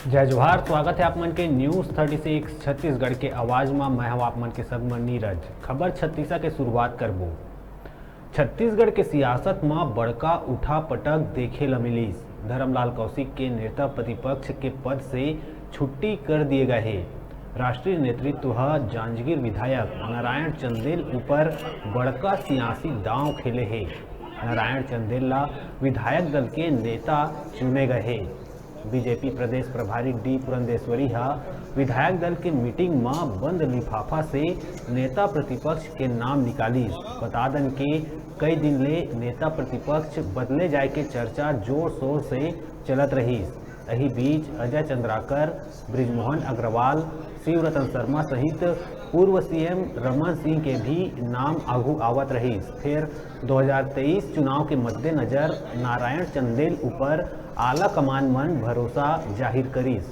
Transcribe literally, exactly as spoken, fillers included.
जय जोहार, स्वागत है आप मन के News Thirty Six छत्तीसगढ़ के आवाज म। मैं हूं आप मन के संग म नीरज। खबर छत्तीसा के शुरुआत करबो। छत्तीसगढ़ के सियासत म बड़का उठापटक देखे ल मिलिस। धरमलाल कौशिक के नेता प्रतिपक्ष के पद से छुट्टी कर दिए गए हे। राष्ट्रीय नेतृत्व ह जांजगीर विधायक नारायण चंदेल ऊपर बड़का सियासी दांव खेले हे। नारायण चंदेल ला विधायक दल के नेता चुने गए हे। बीजेपी प्रदेश प्रभारी डी पुरंदेश्वरी ह विधायक दल के मीटिंग म बंद लिफाफा से नेता प्रतिपक्ष के नाम निकालिस। बता दन के कई दिन ले नेता प्रतिपक्ष बदले जाय के चर्चा जोर शोर से चलत रहिस। एही बीच अजय चंद्राकर, बृजमोहन अग्रवाल, शिवरतन शर्मा सहित पूर्व सीएम रमन सिंह के भी नाम आगू आवत रहिस। फेर दो हज़ार तेईस चुनाव के मद्देनजर नारायण चंदेल ऊपर आला कमान मन भरोसा जाहिर करिस।